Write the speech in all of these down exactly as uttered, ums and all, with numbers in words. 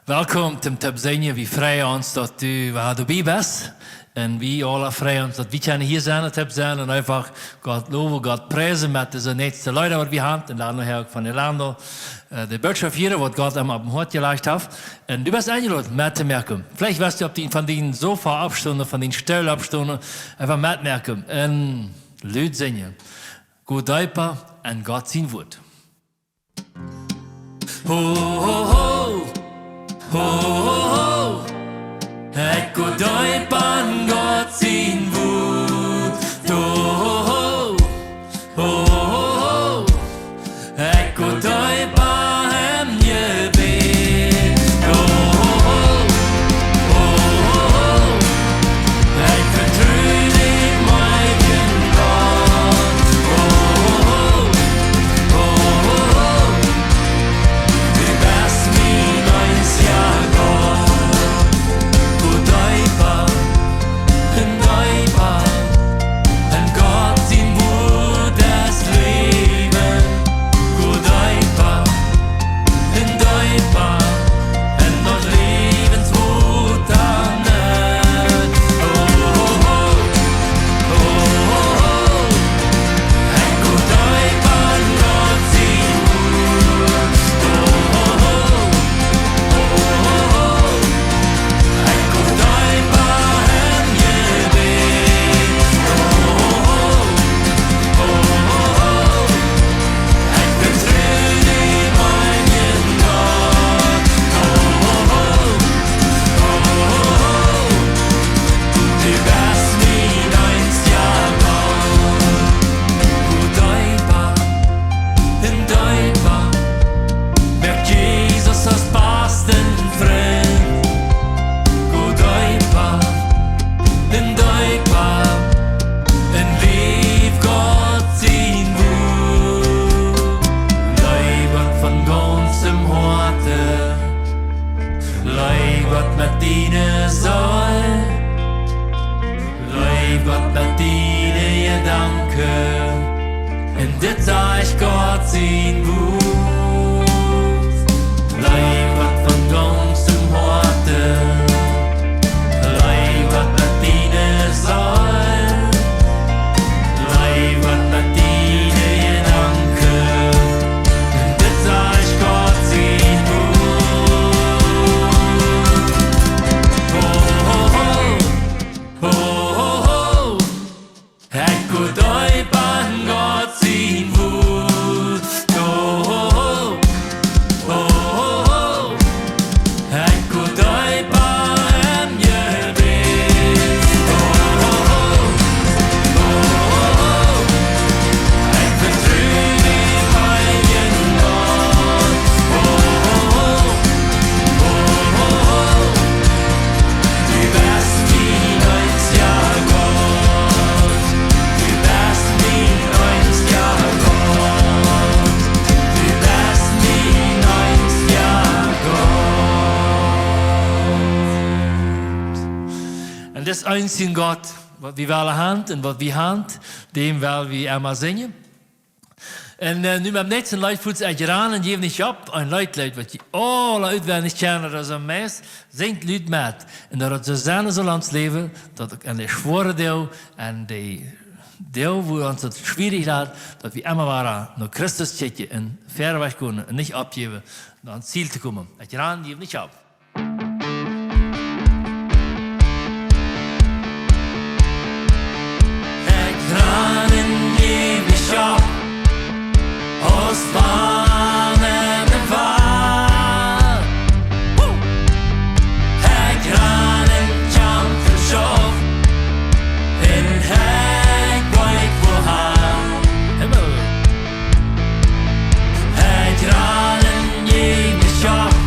Welkom toom toop sinjen. Wie freien ons, daut du wada doabie best. Un wie aula freien ons, daut wie kjennen hia sennen, toop sennen un eefach Gott lowen, Gott priesen met dise näakjste Leeda, waut wie haben. Un dan nohäa uk von Orlando, äh, de Bootschoft hieren, waut Gott am oppem Hoat jelajcht haft. Un du best enjelot, mettomoaken. Veleicht west du opp dien, von dien Sofa oppstonen, von dien Stool oppstonen, eefach metmoaken un lud sinjen. Go deepa en Gott sien Wuat. Ho, ho, ho. Ho, ho, ho. Ekj go deepa en Gott sien Wuat. Ho, ho, ho. Ho, ho, ho. Ekj go deepa em Jebäd. Ho, ho, ho. Ho, ho, ho. Ekj vetru die, mien Gott. Ho, ho, ho. Ho, ho, ho. Du best mien eensja Gott. Go deepa un deepa en Gott sien Wuat es Läwen. Go deepa un deepa en daut Läwenswota nenn. Ho, ho, ho. Ho, ho, ho. Ekj go deepa en Gott sien Wuat. Ho, ho, ho. Ho, ho, ho. Ekj go deepa em Jebäd. Ho, ho, ho. Ho, ho, ho. Ekj vetru die, mien Gott. Ho, ho, ho. Ho, ho, ho. Du best mien eensja Gott. Go deepa un deepa, moak Jesus aus basten Frint. Go deepa un deepa un läw Gott sien Wuat. Leew Gott von gaunzem Hoaten. Leew Gott met diene Seel. Leew Gott met diene Jedanken. Un dit sajcht Gott sien Wuat. Leew Gott von gaunzem Hoaten. Leew Gott met diene Seel. Leew Gott met diene Jedanken. Un dit sajcht Gott sien Wuat. Ho, ho, ho. Ho, ho, ho. Ekj go deepa en Gott sien Wuat. Ho, ho, ho. Ho, ho, ho. Ekj go deepa em Jebäd. Ho, ho, ho. Ho, ho, ho. Ekj vetru die, mien Gott. Ho, ho, ho. Ho, ho, ho. Du best mien eensja Gott. Du best mien eensja Gott. Du best mien eensja Gott. Un dis eensja Gott, waut wie wellen haben un waut wie haben, däm well wie emma sinjen. Un, äh, nu met daut näakjste Leet, Fuaz, Ekj ran un jäw nich opp. Een Leet, Leet, waut jie aula utwendich kjennen, daut es een meist, sinjt lud met. Un daut daut soo sennen saul en ons Läwen, daut uk en de schwoare Doag, en de Doag, wua ons daut schwierich lat, daut wie emma wada no Christus kjikjen un wieda wajch gonen un nich oppjäwen, no ons Ziel to komen. Ekj ran un jäw nich opp. Ekj ran un jäw nich opp, aus wan en de Welt. Ekj ran un kjamf un schauf, un ekj weet wua han. Himmel. Ekj ran un jäw nich opp,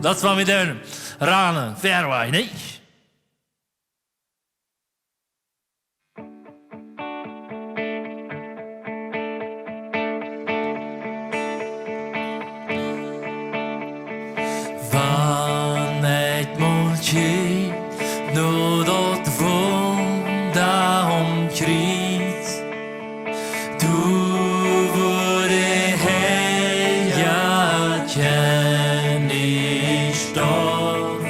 Daut es waut wie doonen. Ranen, verwoat, nä? Wan ekj mol kjikj no daut Wunda aum Kjriez, doa wort de Heilja Kjennich storf.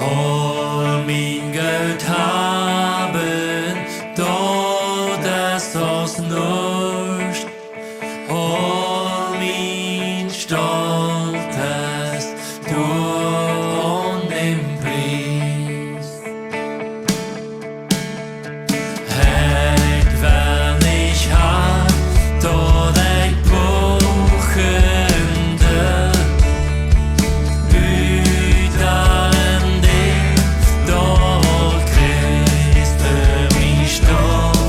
Aul mien Goot haben, daut es aus nuscht. Aul mien Stolt es doa aun däm Pries. Ekj well nich han, daut ekj brucken doo, buta een Dinkj, daut Christus fa mie storf.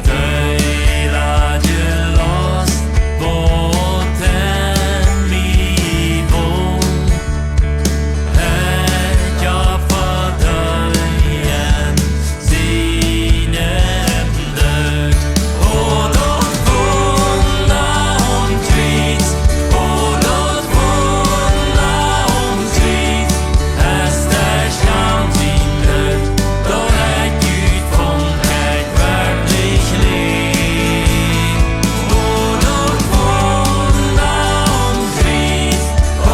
Dee lat je loss, waut en mie wont. Ekj opfa dee en sienen Doot. O daut Wunda aum Kjriez, o daut Wunda aum Kjriez, es de Schaunt sien Doot, daut ekj junt funk, ekj wort nich leew. O daut Wunda aum Kjriez, o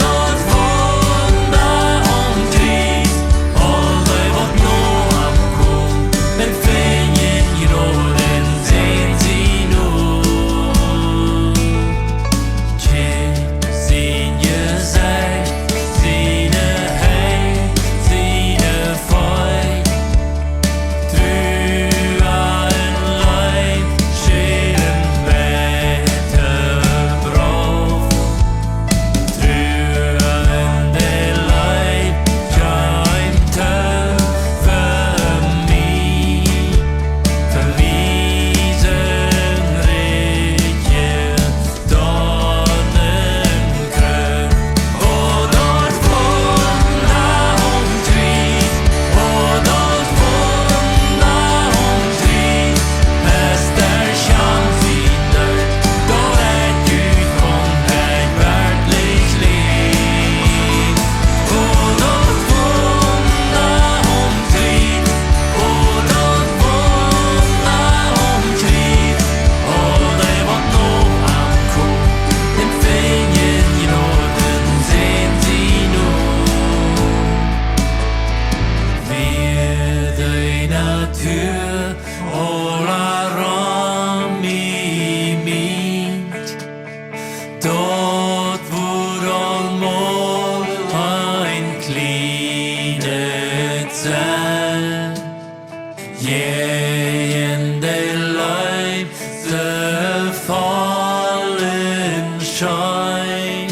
daut Wunda aum Kjriez, aul dee waut no am komen, dee finjen Jnod en sent see no. Kjikj, sien Jesecht, siene Henj, siene Feet, Trua un Leew, Schälen, Bäta, Brof. Trua un de Leew kjeem too fa mie, fa mie sien Rikj, daut en Krunk. O daut Wunda aum Kjriez, o daut Wunda aum Kjriez, es de Schaunt sien Doot, daut ekj junt funk, ekj wort nich leew. O daut Wunda aum Kjriez, o daut Wunda aum Kjriez, aul dee waut no am komen, dee finjen Jnod en sent see no. Wia de Natua aul rom mie mient, daut wort aulmol een kjlienet Sent. Jäajen de Leew, dee vollen Scheen,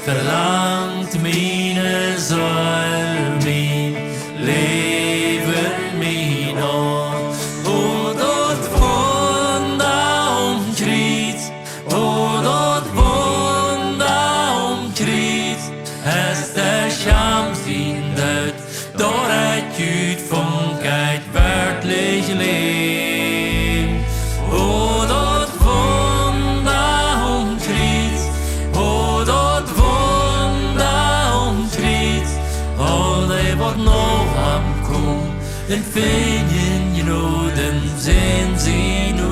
velangt miene Seel, mien Läwen, mien Aun. O daut Wunda aum Kjriez, o daut Wunda aum Kjriez, es de Schaunt sien Doot, daut ekj junt funk, ekj wort nich leew. O daut Wunda aum Kjriez, o daut Wunda aum Kjriez, aul dee waut no am komen, dee finjen Jnod en sent see no.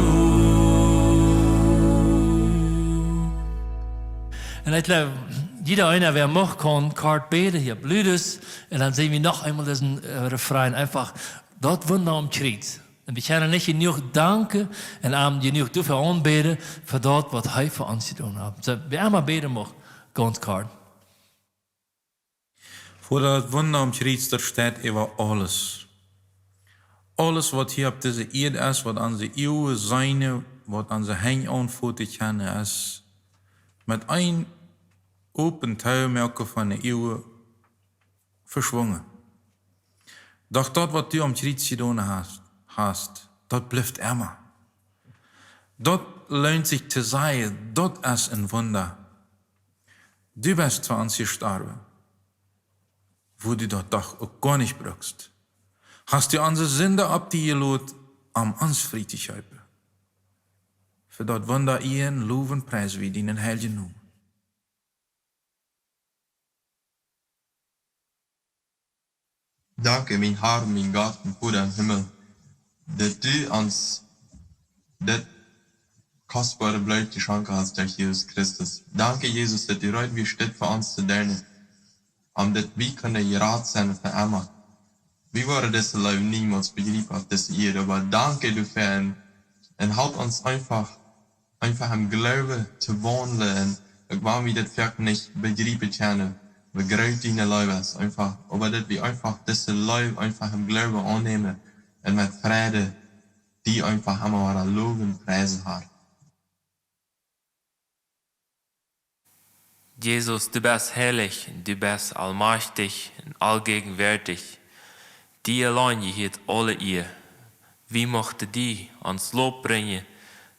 Un ekj jleew, jieda eena, wäa mucht, kaun kort bäden, hia Bliedet. Un dan sinj wie noch eemol disen, äh, Refrain, eefach daut Wunda aum Kjriez. Un wie kjennen nich jenuach danken un am jenuach doafäa aunbäden, fa daut, waut hee fa ons jedonen haft. Soo, wäa emma bäden mucht, gaunz kort. Fa daut Wunda aum Kjriez, daut steit äwa aules. Aules, waut hia opp dise Ieed es, waut onse Uagen seenen, waut onse Henj aunfoten kjennen, es met een open Toomoaken von de Uagen veschwungen. Doch daut, waut du aum Kjriez jedonen hast, hast, daut blift emma. Daut loont sikj to sajen, daut es een Wunda. Du best fa ons jestorwen, wua du daut doch uk goa nich brukst. Hast du onse Sind opp die jelot, om ons frie to kjeepen. Fa daut Wunda, Iea, Low un Pries wie dienen heiljen Nomen. Danke, mien Har, mien Gott un Voda em Himmel, daut du ons dit kostboare Bloot jeschonken hast derch Jesus Christus. Danke, Jesus, daut du reed wieescht dit fa ons to doonen, om daut wie kjennen jerat sennen fa emma. Wie woaren dise Leew niemols bejriepen opp dise Ieed, oba danke doafäa un, un halp ons eefach, eefach em Gloowen to waundlen. Un uk wan wie daut foaken nich bejriepen kjennen, woo groot diene Leew es, eefach, oba daut wie eefach dise Leew eefach em Gloowen aunnämen un met Freid die eefach emma wada lowen, priesen, Har. Jesus, du best heilich, du best allmajchtich un allgegenwärtig. Die auleen jehieet aule Iea. Wie muchten die ons Loff brinjen,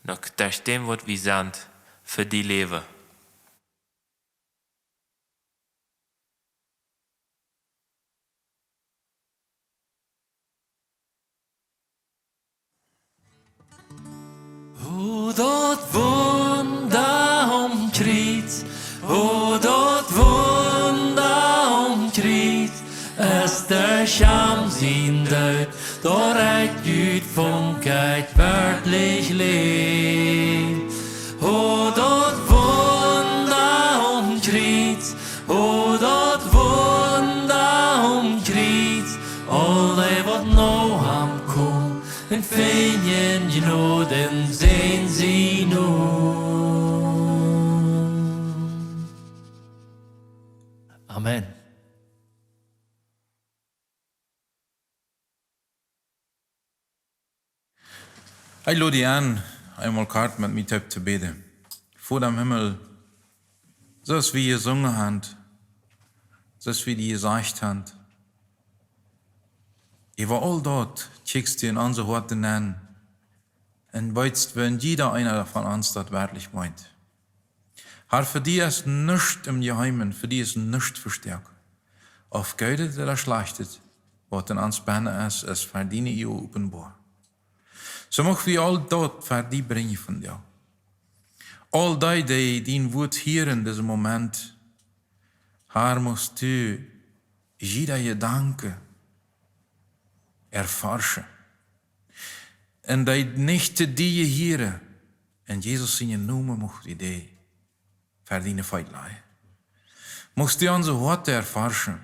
no däm, waut wie sent, fa die läwen. O daut Wunda aum Kjriez, o daut Wunda aum Kjriez, es derch am sien Doot, doa rikjt ut von Gott werkjlich Läwen. O daut Wunda aum Kjriez, o daut Wunda aum Kjriez, aul dee waut no am komen, finjen Jnod en Säajen. Amen. Ekj lod die en, eemol kort met mie toop to bäden. Voda em Himmel, soo aus wie jesungen haben, soo aus wie die jesajcht haben, äwa aul daut kjikjst du en onse Hoaten nenn un weetst, wan jieda eena von ons daut werkjlich meent. Har, fa die es nuscht em Jeheimen, fa die es nuscht vestoaken. Auf Goodet ooda Schlajchtet, waut en ons bennen es, es fa diene Uagen openboa. Soo mucht wie aul daut ver die brinjen vondoag. Aul dee, dee dien Wort hieren en disen Moment, Har, mucht du jieda Jedanken erforschen. Un dee nich to die jehieren, en Jesus sienen Nomen mucht wie dee ver diene Feet lajen. Mucht du onse Hoaten erforschen.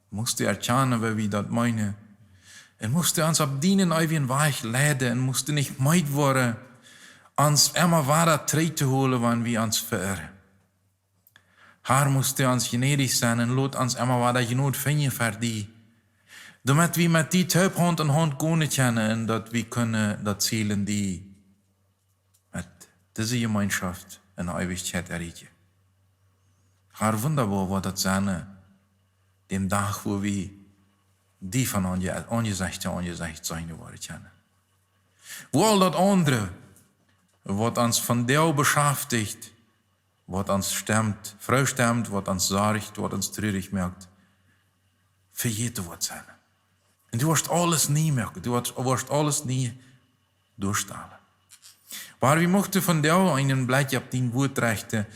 Mucht du erkjanen, woo wie daut meenen. Un mucht du ons opp dienen eewjen Wajch leiden. Un mucht du nich meed woaren, ons emma wada trigj to holen, wan wie ons veirren. Har, mucht du ons jnädich sennen un lot ons emma wada Jnod finjen ver die. Doamet wie met die toop Haunt en Haunt gonen kjennen un daut wie kjennen daut Ziel en die met dise Jemeenschoft en de Eewichkjeit erreichen. Har, wundaboa woat daut sennen, dän Dach, wua wie die von Aunje-, Aunjesecht to Aunjesecht seenen woaren kjennen. Wua aul daut aundre, waut ons vondoag beschaftijcht, waut ons stemt, froo stemt, waut ons sorcht, waut ons trurich moakt, vejäten woat sennen. Un du woascht aules nie moaken, du woascht, woascht aules nie derchstalen. Oba wie muchten vondoag eenen Blikj opp dien Wort rechten.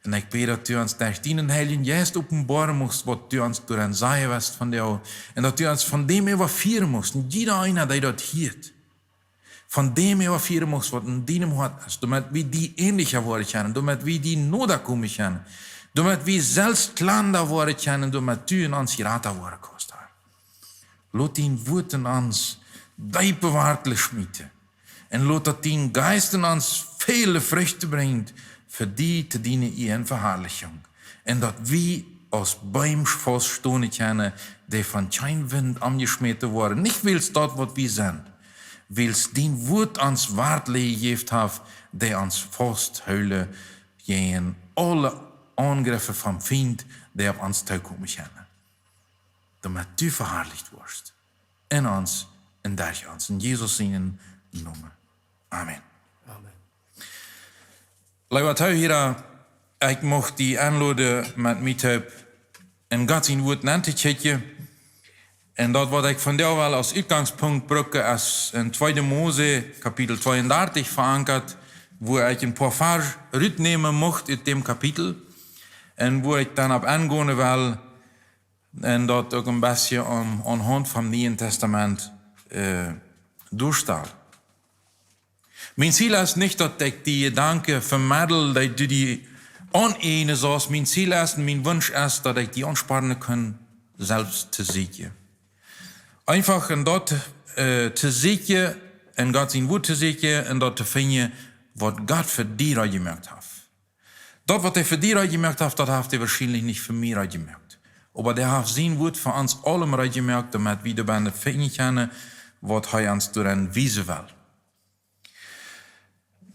Un ekj bäd, daut du ons derch dienen Heiljen Jeist openboaren mucht, waut du ons doaraun sajen west vondoag. Un daut du ons von däm äwafieren mucht, un jieda eena, dee daut hieet, von däm äwafieren mucht, waut en dienem Hoat es, doamet wie die änelja woaren kjennen, doamet wie die noda komen kjennen, doamet wie selfst kjlanda woaren kjennen, doamet du en ons jrata woaren kaust, Har. Lot dien Wort en ons deepe Wartlen schmieten. Un lot daut dien Jeist en ons väle Frucht brinjt, fa die, to diene Iea un Veharlichunk. Un daut wie aus Beem faust stonen kjennen, dee von kjeen Wint omjeschmäten woaren. Nich wiels daut, waut wie sent, wiels dien Wort ons Wartlen jejäft haft, dee ons faust hoolen jäajen aule Aunjreffe vom Fient, dee opp ons tookomen kjennen. Doamet du veharlicht woascht. En ons un derch ons. En Jesus sienen Nomen. Amen. Amen. Leewe Toohiera, Ekj mucht die enloden, met mie toop en Gott sien Wuat nenn to kjikjen. Un daut, waut ekj vondoag well aus Utgangspunkt brucken, es en tweede Mose, Kapitel tweeundartich, verankat, wua ekj een poa Varsch rutnämen mucht ut däm Kapitel. Un wua ekj dan opp engonen well, un daut uk een bät aun, aunhaunt vom Nieen Tastament, äh, doastalen. Mien Ziel es nich, daut ekj die Jedanken vemeddel, daut du die auneenjen saust. Mien Ziel es un mien Wunsch es, daut ekj die aunspornen kaun, selfst to sieekjen. Eefach en daut, äh, to sieekjen, en Gott sien Wuat to sieekjen, un daut to finjen, waut Gott fa die reed jemoakt haft. Daut, waut hee fa die reed jemoakt haft, daut haft hee woarschienlich nich fa mie reed jemoakt. Oba hee haft sien Wuat fa ons aulem reed jemoakt, doamet wie doabennen finjen kjennen, waut hee ons doaraun wiesen well.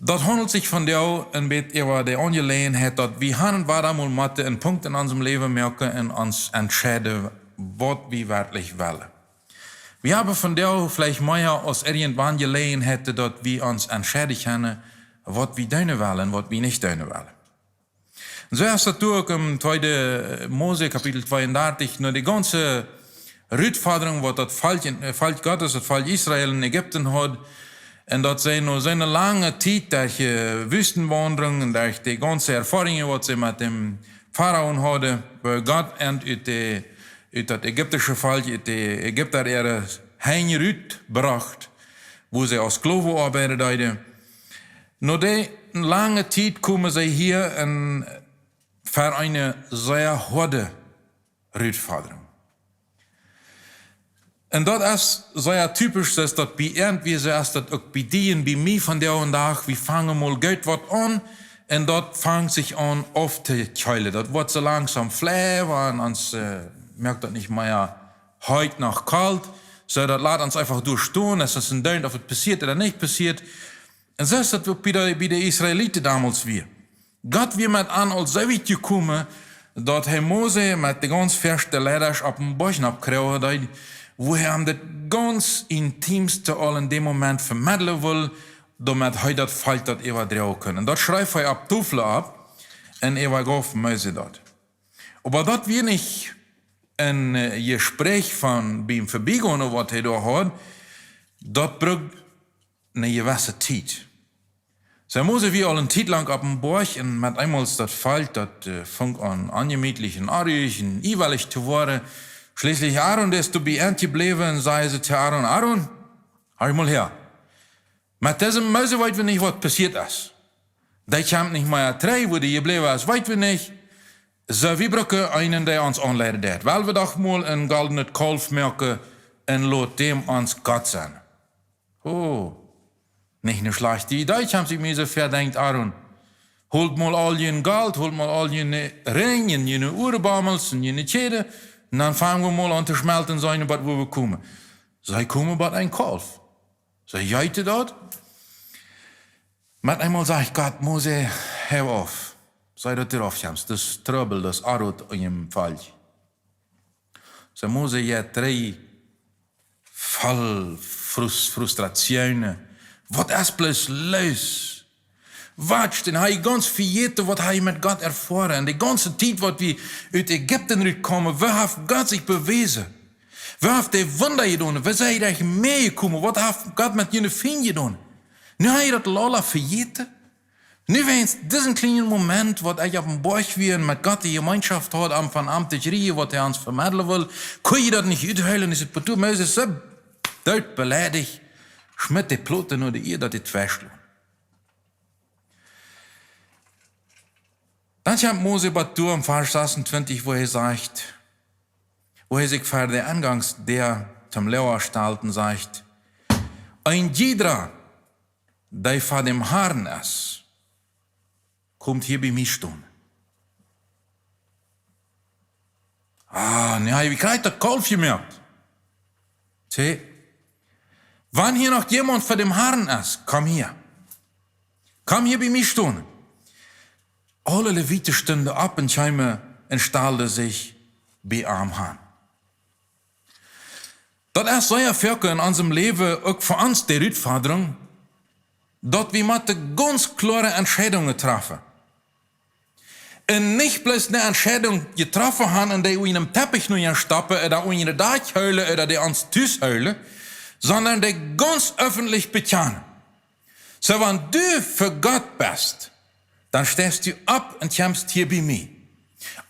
Daut haundelt sikj vondoag een bät äwa de Aunjeläajenheit, daut wie han un wada mol motten een Punkt en onsem Läwen moaken un ons entscheiden, waut wie werkjlich wellen. Wie haben vondoag veleicht mea aus irjentwann Jeläajenheit, daut wie ons entscheiden kjennen, waut wie doonen wellen un waut wie nich doonen wellen. Un soo es daut uk em tweede Mose, Kapitel tweeundartich, no de gaunze Rutfodrunk, waut daut Volkj, äh, Volkj Gottes, daut Volkj Israel en Ägipten haud. Un daut see no soone lange Tiet derch, äh, Wüstenwaundrunk un derch de gaunze Erfoarungen, waut see met däm Farao hauden, woo Gott an ut de, ut daut ägiptische Volkj, ut de Ägipta äare Henj rutbrocht, wua see aus Sklowen oabeiden deeden. No de lange Tiet komen see hia en ver eene sea hoade Rutfodrunk. Un daut es sea typisch, daut daut bie irjentwäm soo es, daut uk bie die un bie mie vondoag dän Dach, wie fangen mol goot waut aun un daut fangt sikj aun auftotoakjlen. Daut woat soo langsom fleewa un ons, äh, moakt daut nich mea heet noch kolt. Soo, daut lat ons eefach doa stonen, es daut een Deent, auf et passieet ooda nich passieet. Un soo es daut uk bie de, bie de Israeliten donmols wia. Gott wia met an aul soo wiet jekomen, daut hee Mose met de gaunz väaschte Leidasch opp een Boajch nopp kjrieen deed, wua hee am daut gaunz intiemste aul en däm Moment vemeddlen wull, doamet hee daut Volkj daut äwadroagen kunn. Un daut schreef hee opp Tofel opp un äwagauf Mose daut. Oba daut wia nich een, äh, Jespräch von biem Verbiegonen, waut hee doa haud, daut brukt eene jewesse Tiet. Soo Mose wia aul eene Tiet lang opp dän Boajch un met eemol es daut Volkj, daut, äh, funk aun onjemietlich un onruich un iewellich to woaren. Schlieslich Aaron, dee es doabie enjebläwen un säd see to Aaron: "Aaron, horch mol häa. Met disen Mose weet wie nich, waut passieet es. Dee kjemt nich mea trigj, wua dee jebläwen es, weet wie nich. Soo, wie brucken eenen, dee ons aunleiden deit. Well wie doch mol een goldenet Kaulf moaken un lot däm ons Gott sennen." "Oh, nich eene schlajchte Idee, kjemt sikj mie soo väa", denkjt Aaron. "Holt mol aul jun Golt, holt mol aul june Rinj un june Uarenbommels un june Kjäden, un dan fangen wie mol aun to schmelten, seenen waut wie bekomen." See komen bie een Kaulf. See jeeten daut. Met eemol sajcht Gott: "Mose, hia auf. See daut du rauf kjemst. Daut es Trubbel, daut es Onrut en däm Volkj." Soo Mose jeit trigj voll Frus-, Frustration. Waut es bloos loos? Waut, dee haud gaunz vejäten, waut hee met Gott erfoaren. Un de gaunze Tiet, waut wie ut Ägipten rutkjeemen, woo haft Gott sikj bewäsen? Woo haft hee Wunda jedonen? Woo sent dee doa rutjekomen? Waut haft Gott met june Fiend jedonen? Nu haud hee daut aula vejäten. Nu wäajens disen kjlienen Moment, waut ekj opp dän Boajch wia un met Gott de Jemeenschoft haud, am von am to kjrieen, waut hee ons vemeddlen wull, kunn hee daut nich uthoolen, es hee partout, Mose es soo doot beleidicht, schmitt de Plota no de Ieed, daut dee tweischlon. Dan kjemt Mose bat doa em Varsch sasuntwintich, wua hee sajcht, wua hee sikj ver de Engangs Däa toom Loaga stalt un sajcht: "Een jiedra, dee ver däm Harn es, kjemt hia bie mie stonen." Ah, nä, hee kjricht daut Kaulf jemoakt. See, wan hia noch wäa ver däm Harn es, komm hia. Komm hia bie mie stonen. Aule Leviten stunden opp un kjeemen un stalden sikj bie am han. Daut es sea foaken en onsem Läwen uk fa ons de Rutfodrunk, daut wie motten gaunz kloare Entscheidungen träffen. Un nich bloos ne Entscheidunk jetroffen haben un dee unja dän Teppich nenstoppen ooda unja de Dach hoolen ooda dee ons tus hoolen, sondern dee gaunz öffentlich bekjanen. Soo, wan du fa Gott best, dan steist du opp un kjemst hia bie mie.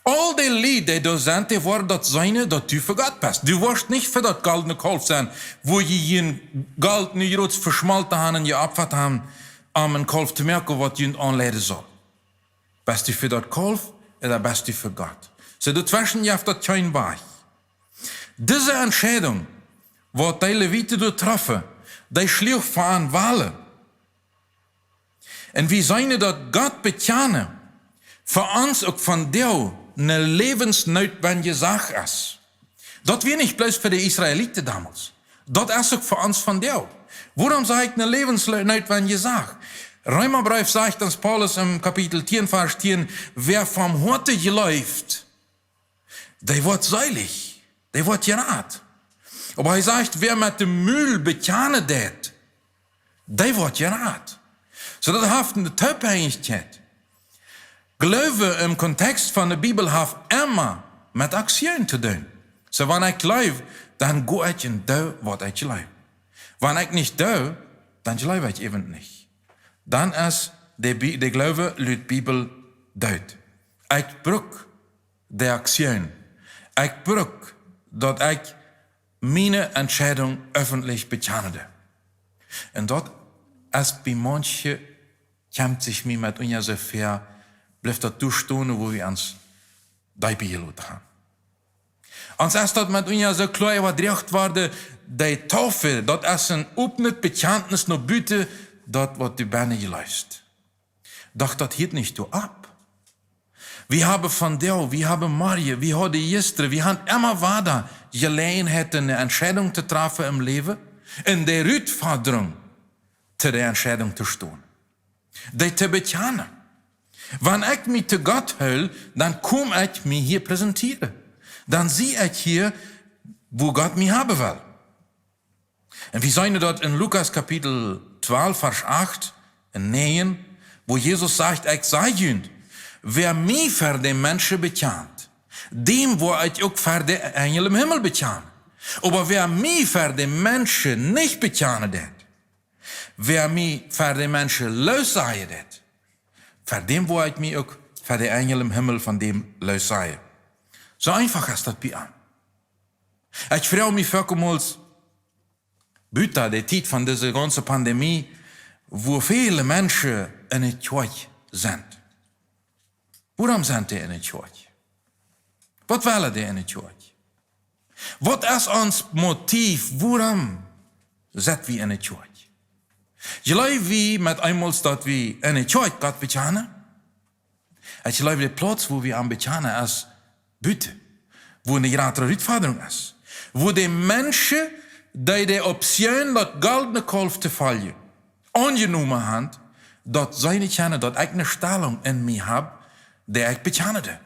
Aul dee Lied, dee doa sent, dee woaren daut seenen, daut du fa Gott best. Du woascht nich fa daut goldne Kalf sennen, wua jie jun Golt nu jrod veschmolten haben un jeopfat haben, om een Kalf to moaken, waut junt aunleiden saul. Best du fa daut Kalf ooda best du fa Gott? Soo, doatweschen jeft daut kjeen Wajch. Dise Entscheidunk, waut dee Leviten doa troffen, dee schluach fa an Wellen. Un wie seenen, daut Gott bekjanen fa ons uk vondoag ne läwensnootwendje Sach es. Daut wia nich bloos fa de Israeliten donmols. Daut es uk fa ons vondoag. Wuarom saj ekj ne läwensnootwendje Sach? Reemabreef sajcht ons Paulus em Kapitel tieen, Varsch tieen: Wäa vom Hoaten jleeft, dee woat seelich, dee woat jerat. Oba hee sajcht, wäa met däm Mul bekjanen deit, dee woat jerat. Soo, daut haft ne Toophenjichkjeit. Gloowen em Kontext von de Bibel haft emma met Aktion to doonen. Soo, wan ekj jleew, dan go ekj un doo, waut ekj jleew. Wan ekj nich doo, dan jleew ekj äwent nich. Dan es de Bi-, de Gloowen lut Bibel doot. Ekj bruk de Aktion. Ekj bruk, daut ekj miene Entscheidunk öffentlich bekjanen doo. Un daut es bie manche, kjemt sikj mie met unja soo väa, blift daut doa stonen, wua wie ons deepen jeloten haben. Ons es daut met unja soo kloa äwadroagen worden, de Taufe, daut es een opnet Bekjantnis no buten, daut waut du bennen jleefst. Doch daut hieet nich doa opp. Wie haben vondoag, wie haben morjen, wie hauden jistren, wie haben emma wada Jeläajenheit, ne Entscheidunk to trafen em Läwen, un de Rutfodrunk, to de Entscheidunk to stonen, dee to bekjanen. Wan ekj mie to Gott hool, dan kom ekj mie hia präsentieren. Dan sie ekj hia, wua Gott mie haben well. Un wie seenen daut en Lukas Kapitel twalf, Varsch acht un näajen, wua Jesus sajcht: Ekj saj junt, wäa mie ver de Menschen bekjant, däm woa ekj uk ver de Enjel em Himmel bekjanen. Oba wäa mie ver de Menschen nich bekjanen deit, wäa mie ver de Menschen loossajen deit, ver däm woa ekj mie uk ver de Enjel em Himmel von däm loossajen. Soo eenfach es daut bie am. Ekj froag mie foakemols, buta de Tiet von dise gaunze Pandemie, wua väle Menschen enne Kjoakj sent. Wuarom sent dee enne Kjoakj? Waut wellen dee enne Kjoakj? Waut es ons Motiv? Wuarom sent wie enne Kjoakj? Jleew wie met eemol, daut wie enne Kjoakj Gott bekjanen? Ekj jleew, de Plauz, wua wie am bekjanen, es buten, wua ne jratre Rutfodrunk es, wua de Menschen, dee de Option, daut goldne Kalf to foljen, aunjenomen haben, daut see nich kjennen, daut ekj ne Stalunk en mie hab, dee ekj bekjanen doo.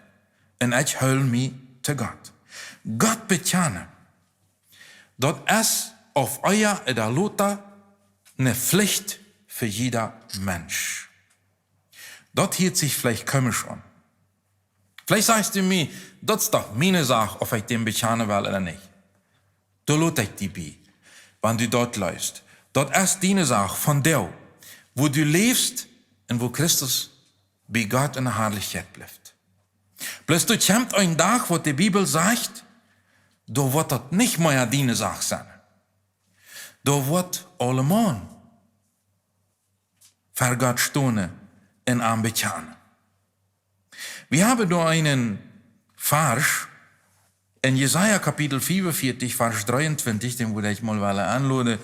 Un ekj hool mie to Gott. Gott bekjanen, daut es, auf ea ooda lota, ne Pflicht fa jieda Mensch. Daut hieet sikj veleicht komisch aun. Veleicht sajchst du mie: Daut es doch miene Sach, auf ekj däm bekjanen well ooda nich. Doa lot ekj die bie, wan du daut jleefst. Daut es diene Sach von die, wua du läfst un wua Christus bie Gott enne Harlichkjeit blift. Bloos doa kjemt een Dach, waut de Bibel sajcht, doa woat daut nich mea diene Sach sennen. Doa woat aulemaun ver Gott stonen un am bekjanen. Wie haben doa eenen Varsch en Jesaja Kapitel fiefunvieetich, Varsch dreeuntwintich, dän wudd ekj mol wellen enloden,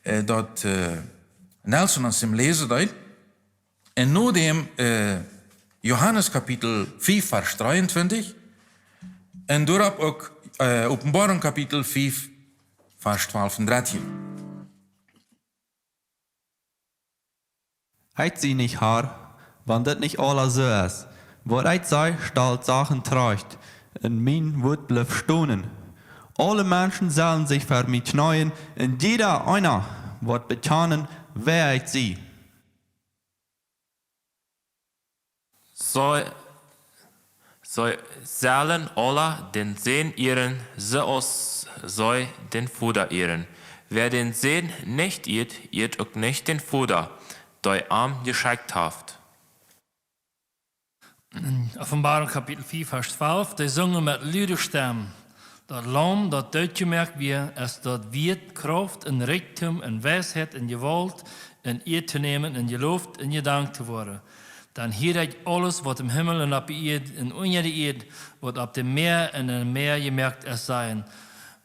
äh, daut, äh, Nelson ons dän läsen deed. Un no däm, äh, Johanes Kapitel fief, Varsch dreeuntwintich. Un doaropp uk, äh, Openboarunk Kapitel fief, Varsch twalf un dartieen. Ekj sie nich Har, wan dit nich aules soo es. Waut ekj saj, stalt Sachen trajcht, un mien Wuat blift stonen. Aule Menschen sellen sikj ver mie kjneeen, un jieda eena woat bekjanen, wäa ekj sie. Soo, See sellen aula dän Sän ieren, soo aus see dän Voda ieren. Wäa dän Sän nich ieet, ieet uk nich dän Voda, dee am jeschekjt haft. Offenbarung Kapitel vier, Varsch twalf. Dee sungen met lude Stemm: Daut Laum, daut dootjemoakt wia, es daut wieet, Krauft un Rikjdom un Weisheit un Jewault un Ea to nämen un jeloft un jedankt to woaren. Dan hieed ekj aules, waut em Himmel un opp de Ieed un unja de Ieed, waut opp däm Mäa un em Mäa jemoakt es, sajen: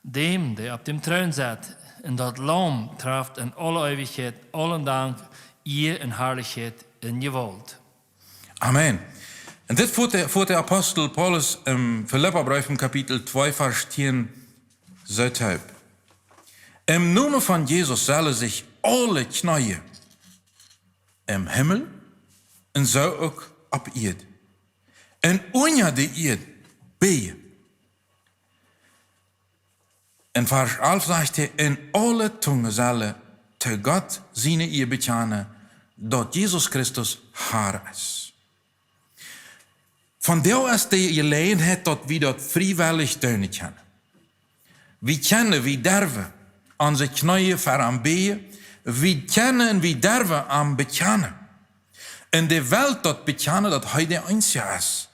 Däm, dee opp däm Troon sett, un daut Laum traft en aule Eewichkjeit, aulen Dank, Ea un Harlichkjeit un Jewault. Amen. Un dit voat de, voat de Apostel Paulus em Filippabreef em Kapitel twee, Varsch tieen, soo toop: Em Nomen von Jesus sellen sikj aule Kjneeen em Himmel un soo uk opp Ieed un unja de Ieed bieejen. En Varsch alf sajcht hee: Un aule Tungen sellen to Gott siene Ea bekjanen, daut Jesus Christus Har es. Vondoag es de Jeläajenheit, daut wie daut friewellich doonen kjennen. Wie kjennen, wie derwen onse Kjneeen ver am bieejen, wie kjennen, wie derwen am bekjanen. Un de Welt daut bekjanen, daut hee de eensje es,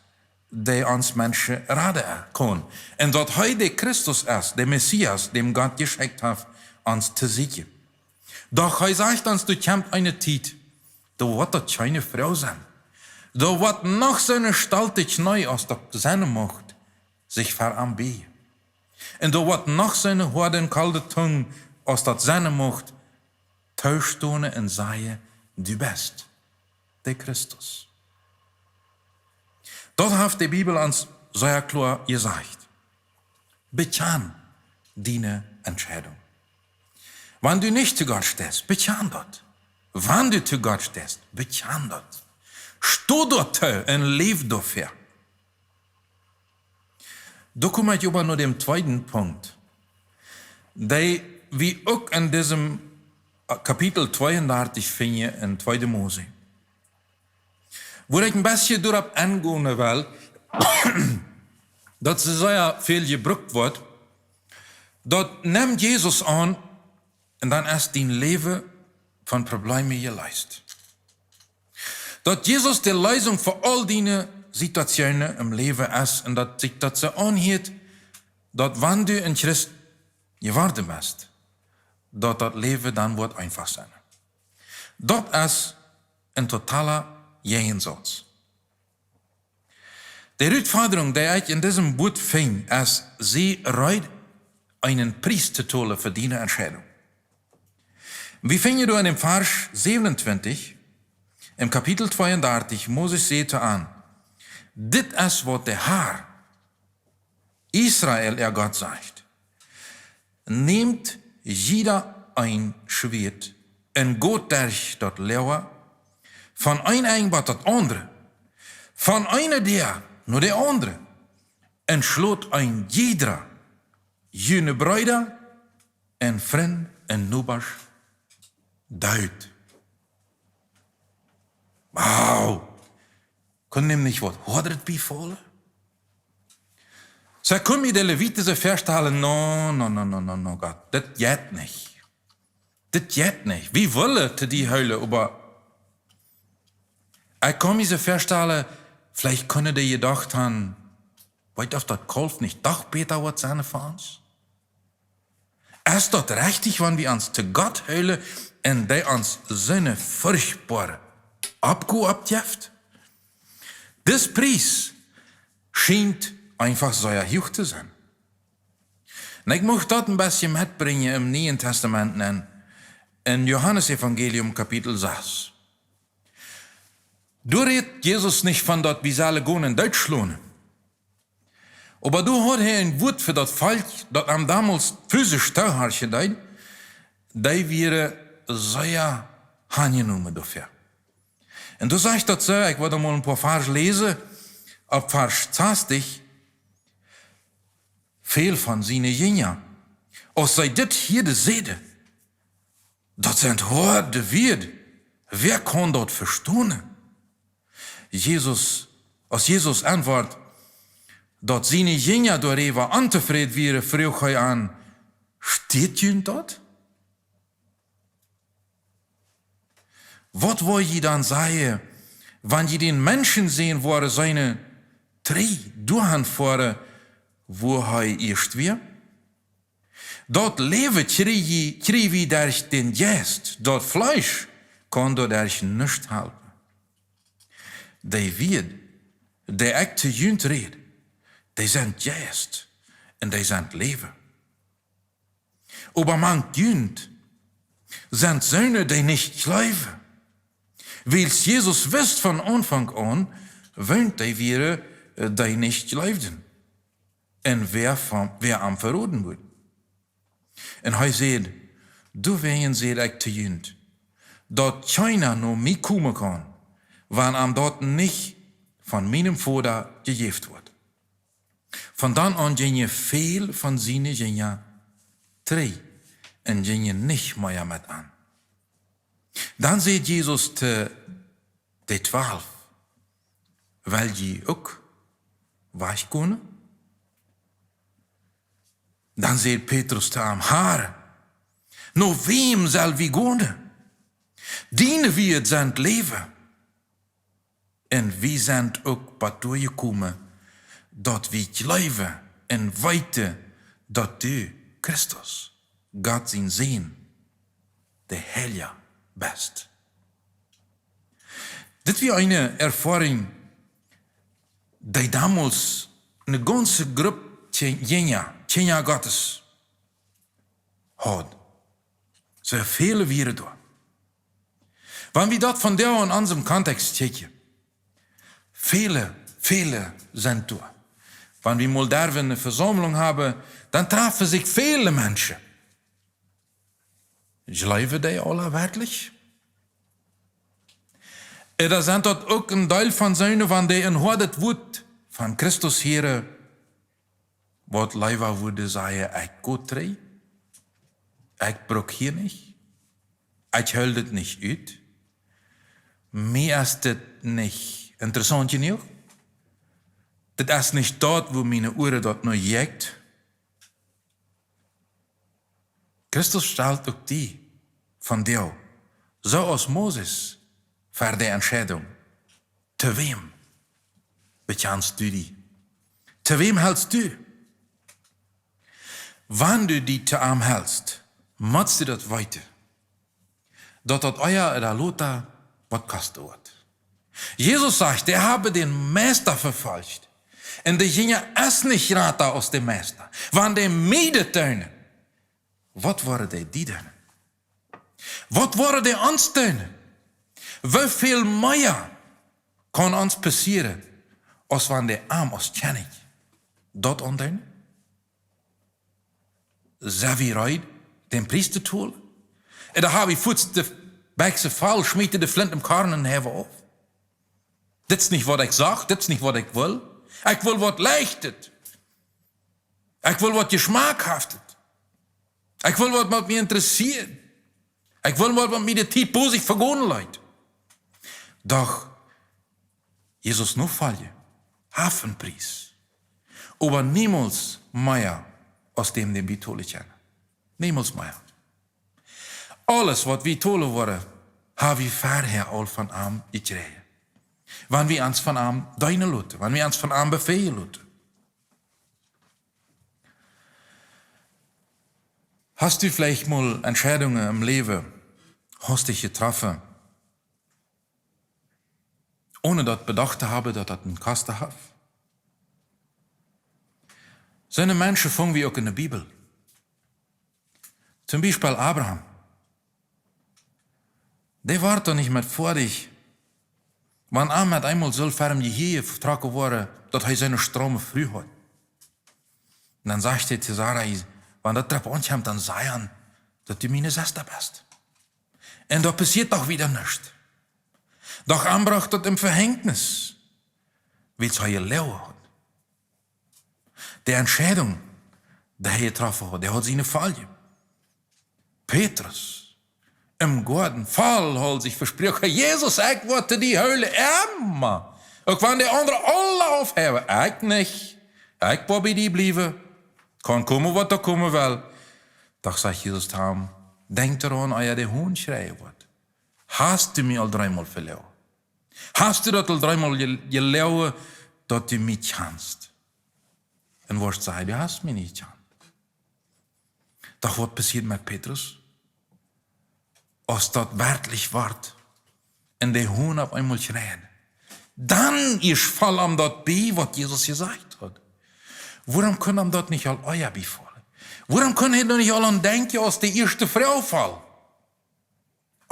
dee ons Menschen raden kaun. Un daut hee de Christus es, de Messias, däm Gott jeschekjt haft, ons to sieekjen. Doch hee sajcht ons, doa kjemt eene Tiet, doa woat daut kjeene Froag sennen. Doa woat noch soone stolte Kjneeen, aus daut sennen mucht, sikj ver am bieejen. Un doa woat noch soone hoade un kolde Tung, aus daut sennen mucht, toostonen un sajen: Du best de Christus. Daut haft de Bibel ons sea kloa jesajcht. Bekjan diene Entscheidung. Wan du nich to Gott steist, bekjan daut. Wan du to Gott steist, bekjan daut. Sto doatoo un läw doafäa. Doa kom ekj oba no däm tweeden Punkt, dee wie uk en disem Kapitel tweeundartich finjen en Tweede Mose. Wua ekj een bät doaropp engonen well, daut see sea väl jebrukt woat, daut: Nemm Jesus aun un dan es dien Läwen von Probleme jeleest. Daut Jesus de Leesunk fa aul diene Situationen em Läwen es un daut sikj daut soo aunhieet, daut wan du een Christ jeworden best, daut daut Läwen dan woat eenfach sennen. Daut es een totala Jäajensauz. De Rutfodrunk, dee ekj en disem Buak finj, es: Sie reed, eenen Pries to tolen fa diene Entscheidung. Wie finjen doa en däm Varsch säwenuntwintich, em Kapitel tweeundartich, Moses säd to an: Dit es, waut de Har, Israel äa Gott, sajcht: Nämt jieda een Schwieet un got derch daut Loaga, von een Enj bat daut aundre, von eene Däa no de aundre, un schlot een jiedra june Breeda un Frind un Nobasch doot. Wow! Kunn am nich waut hoadet biefaulen? See kunn mie de Leviten soo väastalen: No, no, no, no, no, no, Gott, dit jeit nich. Dit jeit nich. Wie wellen to die hoolen, oba ekj kaun mie soo väastalen, veleicht kunnen dee jedocht han: Weet, auf daut Kalf nich doch bäta woat sennen fa ons? Es daut rechtich, wan wie ons to Gott hoolen un dee ons soone furchtboare Oppgow oppjeft? Dis Pries schient eenfach sea huach to sennen. Un ekj mucht daut een bät metbrinjen em Nieen Tastament en, en Johanes Evangelium Kapitel sas. Doa rät Jesus nich von daut wie sellen gonen un dootschlonen. Oba doa haud hee een Wuat fa daut Volkj, daut am donmols fisisch toohorchen deed, dee wieren sea aunjenomen doafäa. Un doa sajcht daut soo, ekj well mol een poa Varsch läsen, opp Varsch sastich: Väl von siene Jinja, aus see dit hieeden, säden: Daut sent hoade Wieed, wäa kaun daut vestonen? Jesus, aus Jesus auntwuat: daut siene Jinja doaräwa ontofräd wieren, fruach hee an: Stieet junt daut? Waut woa jie dan sajen, wan jie dän Menschensän woaren seenen trigj doahan foaren, wua hee ieescht wia? Daut Läwen kjrie-, kjrie wie derch dän Jeist, daut Fleesch kaun doaderch nuscht halpen. Dee Wieed, dee ekj to junt räd, dee sent Jeist un dee sent Läwen. Oba mank junt sent soone, dee nich jleewen. Wiels Jesus wist von Aunfank aun, wäa dee wieren, dee nich jleewden, un wäa von, wäa am veroden wudd. Un hee säd: Doawäajen saj ekj to junt, daut kjeena no mie komen kaun, wan am daut nich von mienem Voda jejäft woat. Von dan aun jinjen väl von siene Jinja trigj un jinjen nich mea met am. Dan säd Jesus to de twalf: Well jie uk wajchgonen? Dan säd Petrus to am: Herr, no wäm sell wie gonen? Diene Wieed sent Läwen. Un wie sent uk bat doa jekomen, daut wie jleewen un weeten, daut du Christus, Gott sien Sän, de Heilja best. Dit wia eene Erfoarunk, dee donmols eene gaunze Grupp Kje-, Kjinja, Kjinja Gottes haud. Soo väle wieren doa. Wan wie daut vondoag en onsem Kontext kjikjen, väle, väle sent doa. Wan wie mol doa eene Vesaumlunk haben, dan trafen sikj väle Menschen. Jleewen dee aula werkjlich? Ooda sent daut uk een Deel von soone, wan dee een hoadet Wuat von Christus hieren, waut leewa wudden sajen: Ekj go trigj, ekj bruck hia nich, ekj hool dit nich ut, mie es dit nich interessaunt jenuach, dit es nich daut, wua miene Uaren daut no jekjt. Christus stalt uk die vondoag, soo aus Moses, ver de Entscheidunk: To wäm bekjanst du die? To wäm helst du? Wan du die to am helst, motst du daut weeten, daut daut ea ooda lota waut kosten woat. Jesus sajcht: Dee haben dän Meista vefolcht. Un de Jinja es nich jrata aus de Meista. Wan dee mie dit doonen, waut woaren dee die doonen? Waut woaren dee ons doonen? Woo väl mea kaun ons passieren, aus wan dee am aus Kjennich daut aundoonen? Sent wie reed, dän Pries to tolen? Ooda haben wie fuaz de Bekjsen voll, schmieten de Flint em Korn un jäwen auf? Dit es nich, waut ekj sach, dit es nich, waut ekj well. Ekj well waut Leichtet. Ekj well waut Jeschmackhaftet. Ekj well waut, waut mie interessieet. Ekj well waut, waut mie de Tiet bosich vegonen lat. Doch Jesus nofoljen haft een Pries. Oba niemols mea aus däm, dän wie tolen kjennen. Niemols mea. Aules, waut wie tolen woaren, haben wie verhäa aul von am jekjräajen. Wan wie ons von am deenen loten, wan wie ons von am befälen loten. Hast du veleicht mol Entscheidungen em Läwen hastich jetroffen, onen daut bedocht to haben, daut daut een Kosten haft? Soone Menschen finj wie uk enne Bibel. Toom Biespel Abraham. Dee wort doch nich met foadich, wan am met eemol sull ver däm Jehieje vetrocken woaren, daut hee soone strome Fru haud. Un dan sajcht hee to Sarai: Wan daut doaropp aunkjemt, dan saj an, daut du miene Sesta best. Un doa passieet doch wada nuscht. Doch am brocht daut een Vehängnis, wiels hee jeloagen haud. De Entscheidunk, dee hee jetroffen haud, dee haud siene Foljen. Petrus, em Goaden, voll haud sikj vesproaken: Jesus, ekj woa die hoolen, emma. Uk wan de aundre aule aufhäwen, ekj nich. Ekj woa bie die bliewen. Kaun komen, waut doa komen well. Doch sajcht Jesus to am: Denkj doaraun, ea de Hon schreien woat: Hast du mie aul dreemol veloaren? Hast du daut aul dreemol je-, jeloagen, daut du mie kjanst? Un woascht sajen: Du hast mie nich jekjant. Doch waut passieet met Petrus? Aus daut werkjlich wort un de Hon opp eemol schreien, dan ieescht foll am daut bie, waut Jesus jesajcht haud. Wuarom kunn am daut nich aul ea biefaulen? Wuarom kunn hee doa nich aul aun denkjen, aus de ieeschte Froag foll,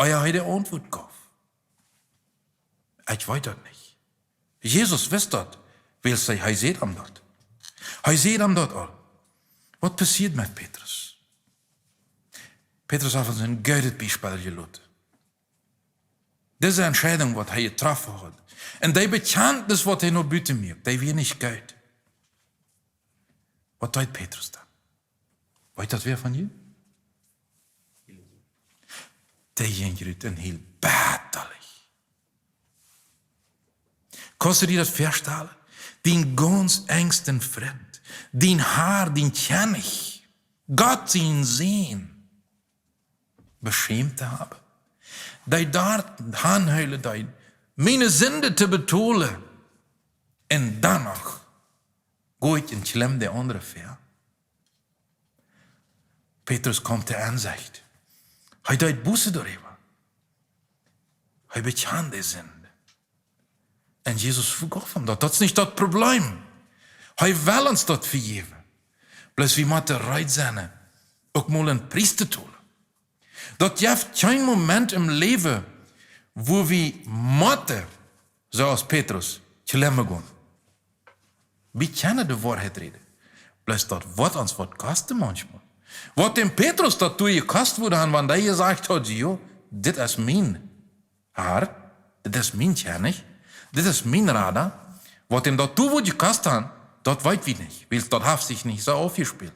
ea hee de Auntwuat jeef? Ekj weet daut nich. Jesus wist daut, wiels hee, hee säd am daut. Hee säd am daut aul. Waut passieet met Petrus? Petrus haft ons een goodet Biespel jeloten. Dise Entscheidunk, waut hee jetroffen haud, un dee Bekjantnis, waut hee no buten muak, dee wia nich goot. Waut deed Petrus dan? Weet daut wäa von junt? Dee jinkj rut un hilt bettalich. Kaust du die daut väastalen? Dien gaunz enjsten Frint, dien Har, dien Kjennich, Gott sien Sän, beschämt to haben, dee doa aunhoolen deed, miene Sind to betolen, un dan noch jeit ekj un kjlem de aundre väa. Petrus kjeem to Ensecht. Hee deed Buße doaräwa. Hee bekjand de Sind. Un Jesus vejeef am daut. Daut es nich daut Problem. Hee well ons daut vejäwen. Bloos wie motten reed sennen, uk mol een Pries to tolen. Daut jeft kjeen Moment em Läwen, wua wie motten, soo aus Petrus, kjlemmen gonen. Wie kjennen de Woarheit räden. Bloos daut woat ons waut kosten maunchmol. Waut däm Petrus daut doa jekost wudd haben, wan hee jesajcht haud: Jo, dit es mien Har, dit es mien Kjennich, dit es mien Rada. Waut däm daut doa wudd jekost haben, daut weet wie nich, wiels daut haft sikj nich soo aufjespält.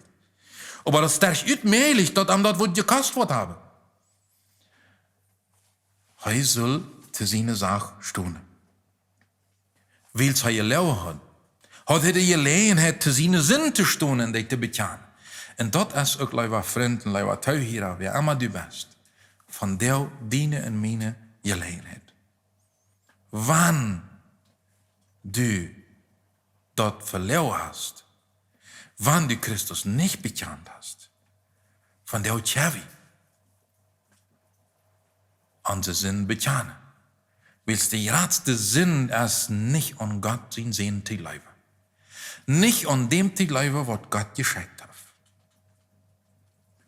Oba daut es derchut mäajlich, daut am daut wudd jekost woat haben. Hee sull to siene Sach stonen. Wiels hee jeloagen haud, haud hee de Jeläajenheit, to siene Sind to stonen un dee to bekjanen. Un daut es uk, leewa Frint un leewa Toohiera, wäa emma du best, vondoag diene un miene Jeläajenheit. Wan du daut veloaren hast, wan du Christus nich bekjant hast, vondoag kjenn wie onse Sind bekjanen. Wiels de jratste Sind es, nich aun Gott sien Sän to jleewen. Nich aun däm to jleewen, waut Gott jeschekjt haft.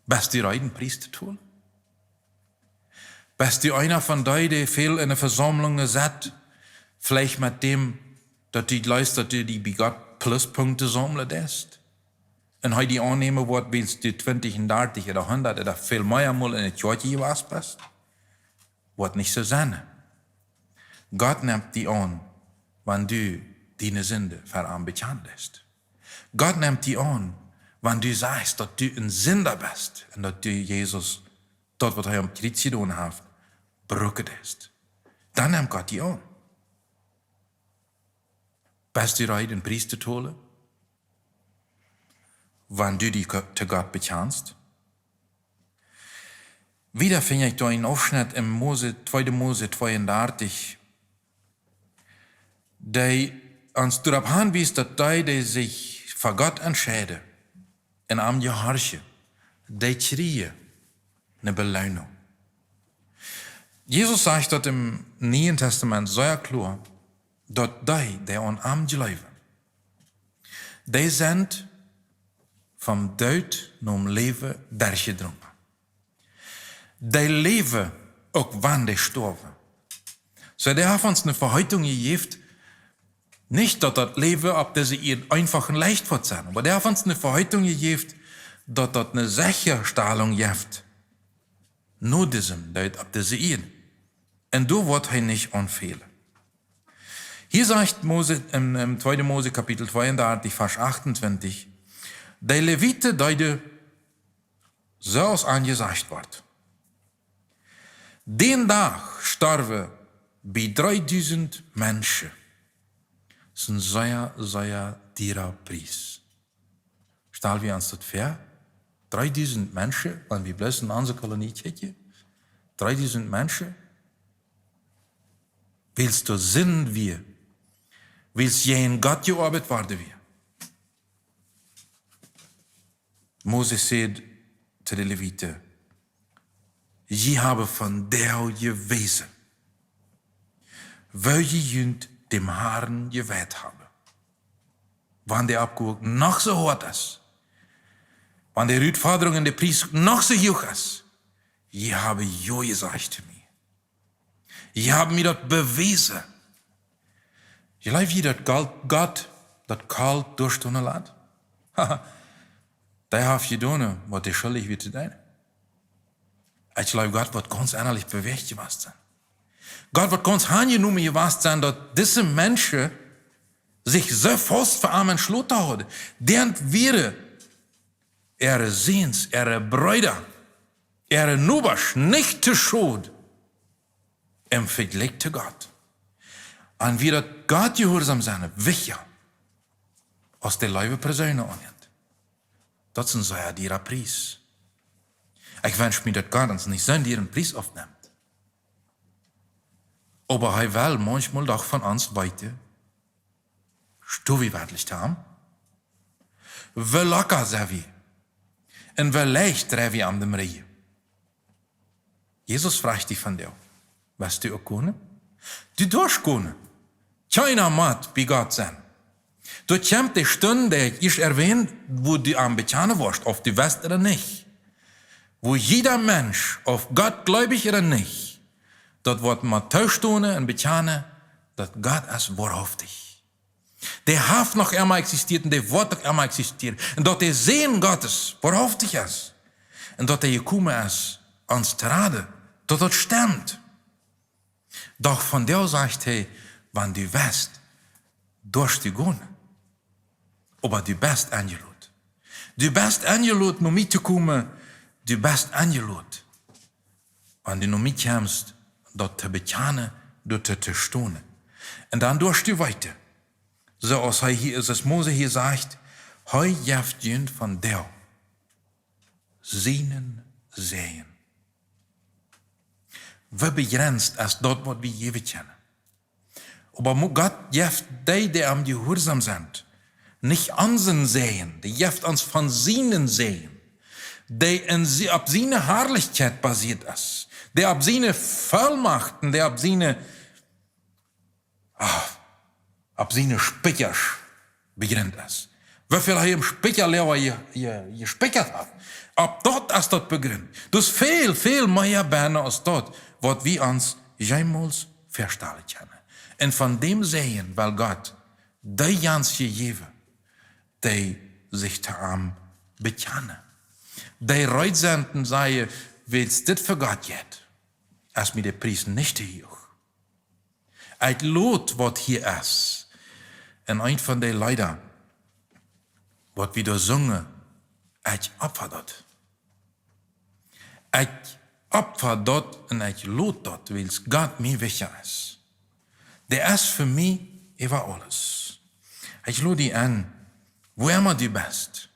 Best du reed, een Pries to tolen? Best du eena von dee, dee väl en de Vesaumlungen sett, veleicht met däm, daut du jleefst, daut du die bie Gott Pluspunkten saumlen deist? Un hee die aunnämen woat, wiels du twintich un dartich ooda hundat ooda väl mea mol en de Kjoakj jewast best? Woat nich soo sennen. Gott nemt die aun, wan du diene Sind ver am bekjanen deist. Gott nemt die aun, wan du sajchst, daut du een Sinda best un daut du Jesus, daut waut hee aum Kjriez jedonen haft, brucken deist. Dan nemt Gott die aun. Best du reed, een Pries to tolen, wan du die Go-, to Gott bekjanst? Wieda finj ekj doa een Aufschnett en Mose, tweede Mose tweeundartich, dee ons doaropp hanwiest, daut dee, dee sikj fa Gott entscheiden un am jehorchen, dee kjrieen eene Beloonunk. Jesus sajcht daut em Nieen Tastament sea kloa, daut dee, dee aun am jleewen, dee sent vom Doot nom Läwen derchjedrungen. Dee läwen, uk wan dee stoawen. Soo, dee haft ons eene Veheitunk jejäft, nich daut daut Läwen opp dise Ieed eenfach un leicht woat sennen, oba dee haft ons eene Veheitunk jejäft, daut daut eene Sechastellunk jeft no disem Doot opp dise Ieed. Un doa woat hee nich aun fälen. Hia sajcht Mose en, en tweede Mose Kapitel tweeundartich, Varsch achtuntwintich: De Leviten deeden soo aus an jesajcht wort. Dän Dach storwen bie dreedusent Menschen Es een sea, sea diera Pries. Stal wie ons daut väa? Dreedusent Menschen, wan wie bloos en onse Kolonie kjikjen, dreedusent Menschen, wiels doa Sind wia, wiels jäajen Gott jeoabeit worden wia. Moses säd to de Leviten: "Jie haben vondoag jewäsen, woo jie junt däm Harn jeweiht haben. Wan de Oppgow noch soo hoat es, wan de Rutfodrunk un de Pries noch soo huach es, jie haben jo jesajcht to mie. Jie haben mie daut bewäsen." Jleew jie, daut Gott, Gott daut Kolt doastonen lat? Dee haft jedonen, waut dee schuldich wia to doonen. Ekj jleew, Gott woat gaunz ennalich bewäacht jewast sennen. Gott woat gaunz aunjenomen jewast sennen, daut dise Menschen sikj soo faust fa am entschloten hauden. Dee wieren äare Säns, äare Breeda, äare Nobasch nich to schod em Vejlikj to Gott. Un wia daut Gott jehuarsom sennen wichtja aus de leewe Persoonen aun an. Daut es een sea diera Pries. Ekj wensch mie, daut Gott ons nich soon dieren Pries aufnemt. Oba hee well maunchmol doch von ons weeten: Sto wie werkjlich to am? Woo locker sent wie? Un woo leicht dreien wie am dän Rigjen? Jesus fruacht die vondoag: "West du uk komen?" Du darfst komen. Kjeena mott bie Gott sennen. Doa kjemt de Stund, dee ekj ieescht erwähnt, wua du am bekjanen woascht, auf du west ooda nich. Wua jieda Mensch, auf Gott gleubich ooda nich, daut woat mott toostonen un bekjanen, daut Gott es woarhauftich. Dee haft noch emma existieet un dee woat noch emma existieren. Un daut de Sän Gottes woarhauftich es. Un daut hee jekomen es, ons to raden. Daut daut stemt. Doch vondoag sajcht hee: "Wan du west, darfst du komen. Oba du best enjelot. Du best enjelot, no mie to komen. Du best enjelot, wan du no mie kjemst, daut to bekjanen, doa to, to stonen." Un dan darfst du weeten, soo aus hee hia, soo aus Moses hia sajcht: "Hee jeft junt vondoag sienen Säajen." Woo bejrenst es daut, waut wie jäwen kjennen. Oba Mo-, Gott jeft dee, dee am jehuarsom sent, nich onsen Säajen, dee jeft ons von sienen Säajen, dee en sie-, opp siene Harlichkjeit basieet es, dee opp siene Vollmachten, dee opp siene, ah, opp siene Spikjasch bejrint es. Woo väl hee em Spikja läwen je-, je-, jespikjat haft. Opp daut es daut bejrint. Daut es väl, väl mea bennen aus daut, waut wie ons jemols väastalen kjennen. Un von däm Säajen well Gott dee gaunz jäwen, dee sikj to am bekjanen. Dee reed sent un sajen: "Wiels dit fa Gott jeit, es mie de Pries nich to huach. Ekj lot, waut hia es." Un eent von de Leeda, waut wie doa sungen: "Ekj opfa daut. Ekj opfa daut un ekj lot daut, wiels Gott mie wichtja es. Dee es fa mie äwa aules." Ekj lod die en, wua emma du best,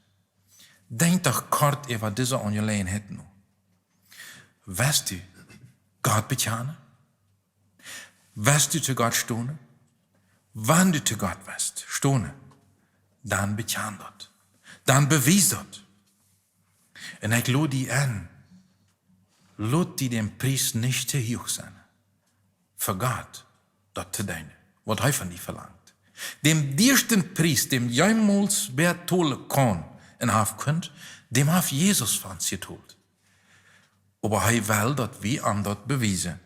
denkj doch kort äwa dise Aunjeläajenheit no. West du Gott bekjanen? West du to Gott stonen? Wan du to Gott west stonen, dan bekjan daut. Dan bewies daut. Un ekj lod die en, lot die dän Pries nich to huach sennen, fa Gott daut to doonen, waut hee von die velangt. Dän dieeschten Pries, dän jemols wäa betolen kaun un haft kunt, dän haft Jesus fa ons jetolt. Oba hee well, daut wie am daut bewiesen,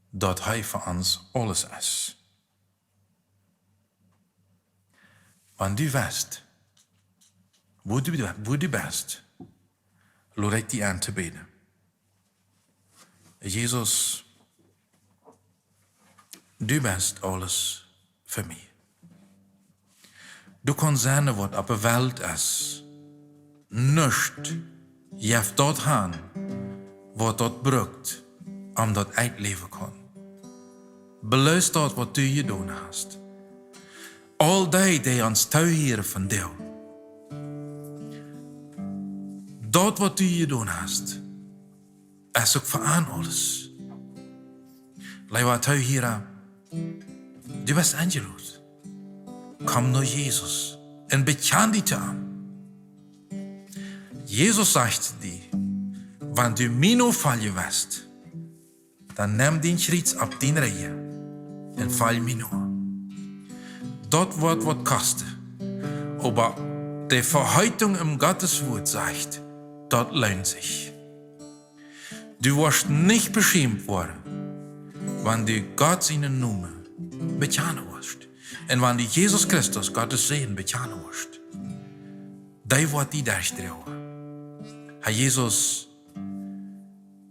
daut hee fa ons aules es. Wan du west, wua du, wua du best, lod ekj die en to bäden. Jesus, du best aules fa mie. Du kaust seenen, waut opp de Welt es. Nuscht jeft daut han, waut daut brukt, om daut ekj läwen kaun. Bloos daut, waut du jedonen hast. aul dee, dee ons toohieren vondoag. Daut waut du jedonen hast, es uk fa an aules. Leewa Toohiera, du best enjelot. Komm no Jesus un bekjan die to am. Jesus sajcht die: Wan du mie nofoljen west, dan nemm dien Kjriez opp dien Rigjen un folj mie no. Daut woat waut kosten, oba de Veheetunk en Gottes Wuat sajcht, daut loont sikj. Du woascht nich beschämt woaren, wan du Gott sienen Nomen bekjanen woascht. Un wan du Jesus Christus, Gottes Sän, bekjanen woascht. Dee woat die derchdroagen. Herr Jesus,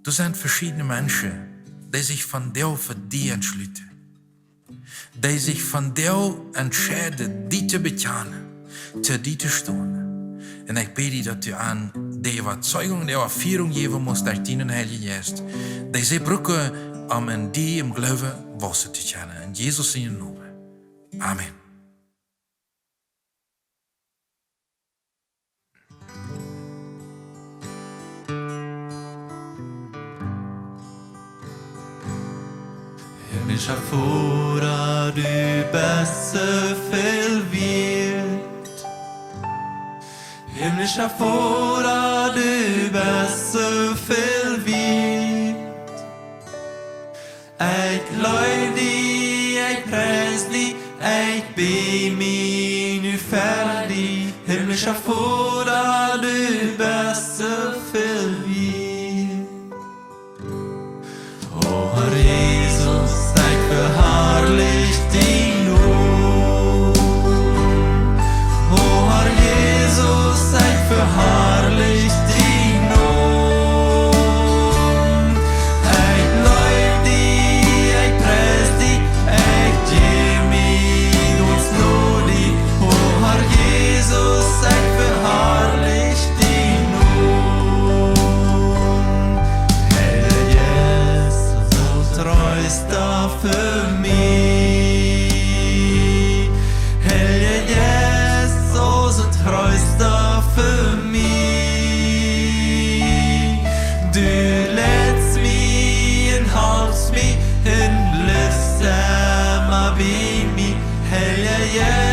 doa sent veschiedne Menschen, dee sikj vondoag fa die entschluten. Dee sikj vondoag entscheiden, die to bekjanen, to die to stonen. Un ekj bäd die, daut du an de Äwazeigung, de Erfoarunk jäwen motst derch dienen Heiljen Jeist, dee see brucken, om en die em Gloowen waussen to kjennen. En Jesus sienen Nomen. Amen. Himmlischa Voda, du best soo väl wieet. Himmlischa Voda, du best soo väl wieet. Ekj loow die, ekj pries die, ekj bäd mie nu fa die. Himmlischa Voda, du best soo väl wieet. O Herr Jesus, ekj veharlich dienen Nomen. O Herr Jesus, ekj veharlich dienen Nomen. Ekj loow die, ekj pries die, ekj jäw mie gaunz no die. O Herr Jesus, ekj veharlich dienen Nomen. Heilja Jeist, soo Treesta fa mie. Heilja Jeist, soo Treesta fa mie. Du leitst mie un halpst mie un blifst emma bie mie. Heilja Jeist,